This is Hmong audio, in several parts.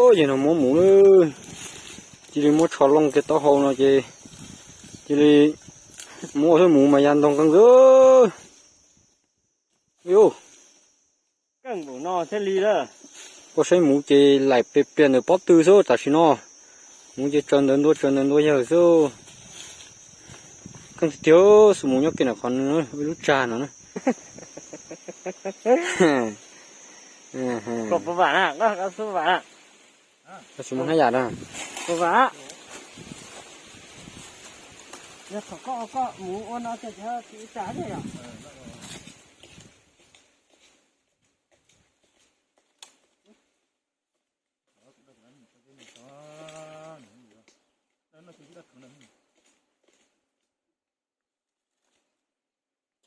Yog no muab mus lawm, cia li muab tsho loo kiag taub hau no ces cia li muab ua xwb, mus mas ya ntog nqees xwb. Ub, koj saib mus ces laim plias plias ntawm pob tw xwb tam sim no. Mus ces tsaws ntawd ntua tsaws ntawd ntua yawg xwb. Kheej tiag tiag, xu mus nyob kiag ntawm qhov lub tsag no na. Koj tsis muaj hnab yam na.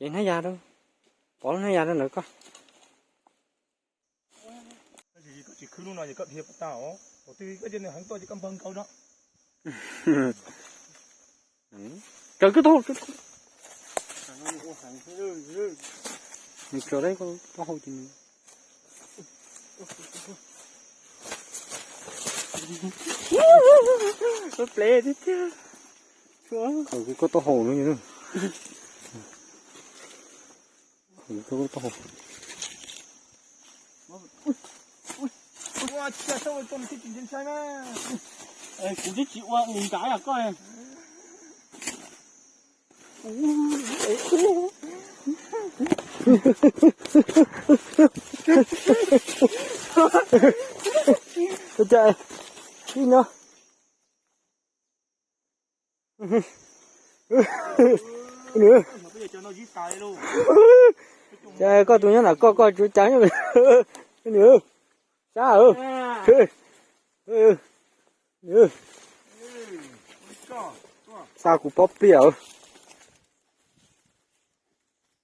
Ces hnab yam rau, pov lub hnab yam rau ntawd koj. Koj tsis khwb lub no ces koj dhia pas tas os, thaum twg koj cia nws heev tuaj ces koj npawg nkaus no. Raws koj taub hau, nws raws deb koj taub hau ces nws. Plev tiag tiag. Koj taub hau no. Kuv twb tsis ua nws nkav yam koj. Ua cas ib no. Cas koj tus nyob nram koj, koj tsuav cas nyob nws. Sab. Xa kuv pob pliaj.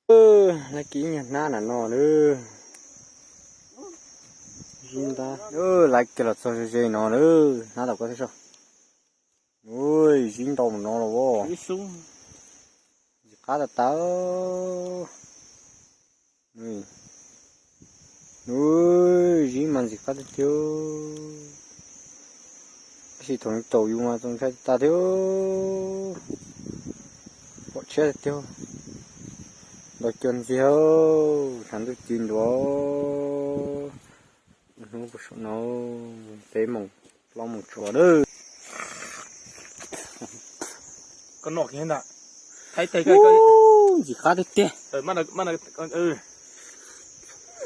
Lawv kiv nyuag hnab na no lawm. Zib ntab, lawv kiag los txog ze ze no lawm, hnab tom koj thiab soj. Ui, zib ntau mus no los as. Ntxim qab tas tas. Ui, zib mas ntxim qab tiag tiag. Tab sis thaum caum yus mas txaus ntshai tas tiag. Pom tshiab tiag tiag. Ntaus cuag ntxiag, tshav ntuj ci ntua. Hnub puag saum no peb moos plaub moos tsuas lawm. Koj noj kiag ntag. Ntxim qab tiag tiag.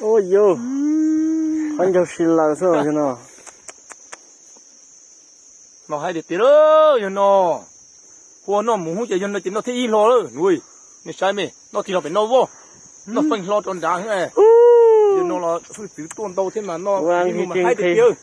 Ua yus, qhov ncauj si laws xwb no. Noj haib tiag tiag lawm yog no. Hu ua noj mus hub ces yog no ces noj thiab ib hlo lawm. Nej saib me, noj tig hlo pem no voj. Noj feej hlo rau nrad. Yog no los hwj txwv tuaj ntau thiab mas noj ib hnub mas haib tiag tiag.